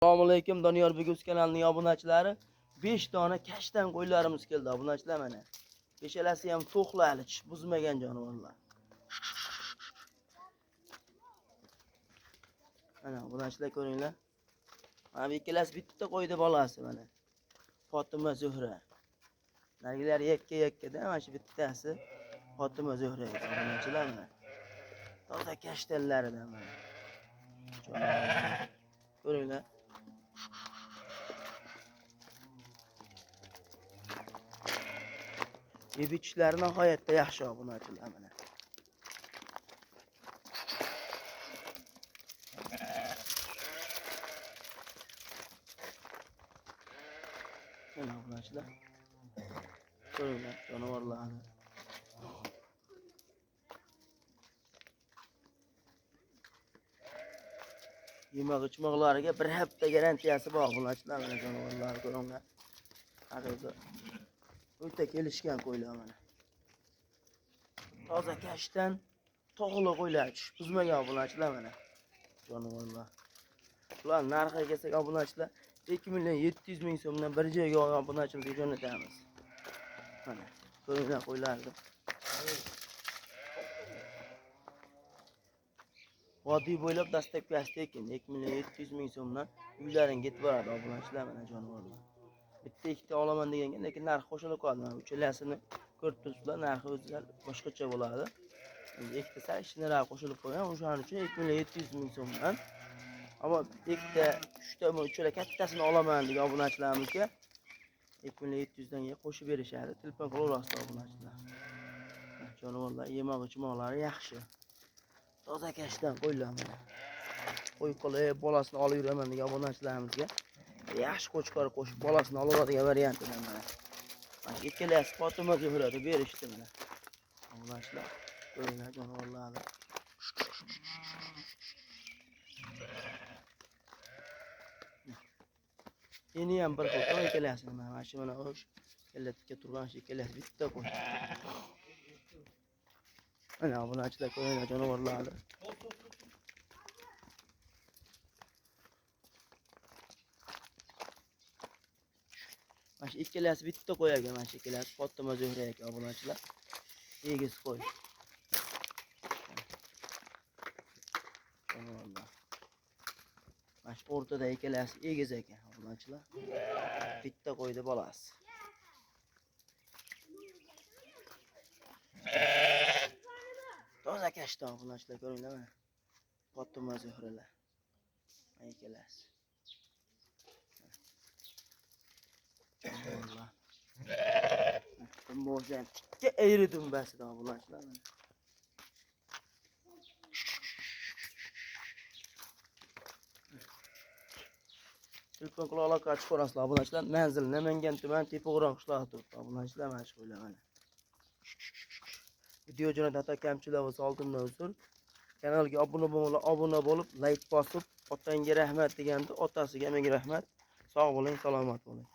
Assalomu alaykum Doniyor Beguz kanalining obunachilari. 5 dona kashtan qo'ylarimiz keldi obunachilar mana. Beshalasi ham to'qli hali tish buzmagan jonivorlar. Mana obunachilar ko'ringlar. Mana bu ikkalasi bitta qo'ydi bolasi mana. Fatima Zuhra. Nargilar yakka-yakkada mana shu bittasi Fatima Zuhra obunachilar mana. Toza kashtanlaridan mana. Ko'ringlar. Yeb ichishlari nihoyatda yaxshi obunachilar mana. Mana obunachilar. Ko'ringlar jonivorlarni. Yemoq ichmoqlariga bir hafta garantiyasi bor obunachilar mana jonivorlarni ko'ringlar. Haqiqiy o'ta kelishgan qo'ylar mana. Toza kashtan to'g'li qo'ylar, tushib buzmagan obunachilar mana. Jonivorlar. Bular narxiga kelsak obunachilar 2 700 000 so'mdan bir joyga olgan obunachilarga jo'natamiz. Mana ko'ringlar qo'ylarni. Vodiy bo'ylab dastlabkasi tekin 2 700 000 so'mdan uylaringga yetib boradi obunachilar mana jonivorlar. Bitta ikkita olaman deganga, lekin narx qo'shilib qoldi. Mana uchalasini ko'rib turibsizlar, narxi o'zi boshqacha bo'ladi. Endi ikkita sal kichkinaroq qo'shilib qo'ygan, o'shaning uchun 2 700 000 so'mdan. Ammo ikkita, uchta, uchala kattasini olaman degan obunachilarimizga 2 700 dan qo'shib berishadi. Telefon qilaverasiz obunachilar. Jonivorlar yemoq ichmoqlari yaxshi. Toza kashdan qo'ylar mana. Qo'y qilib bolasini olib yuraman degan obunachilarimizga yaxshi qo'chqor qo'shib bolasini oladigan variantidan mana. Mana ikkalasi Fatima Zuhra deb berishdi mana. Obunachilar ko'ringlar jonivorlarni. Endi ham bir xil ikkalasini mana shu mana o'sh kellatga turgan shu ikkalasi bitta qo'y. Mana obunachilar ko'ringlar jonivorlarni. Mana shu ikkalasi bitta qo'y ekan, mana shu ikkalasi Fatima Zuhra ekan obunachilar. Egiz qo'y. Mana shu o'rtada ikkalasi egiz ekan obunachilar. Bitta qo'ydi bolasi. Toza kashtan obunachilar ko'ringlar mana. Fatima Zuhralar. Mana ikkalasi. Allah. Dumbasi ham tikka ayri dumbasidan obunachilar mana. Telefon qilib aloqa chiqib ko'rasizlar obunachilar. Manzil Namangan tuman Tepaqo'rg'on qishlog'i turibdi obunachilar mana shu qo'ylar mana. Video jo'nat xato kamchilik bo'lsa oldindan uzr. Kanalga obuna bo'lib, like bosib, otangga rahmat deganda otasiga menga rahmat. Sog' bo'ling, salomat bo'ling.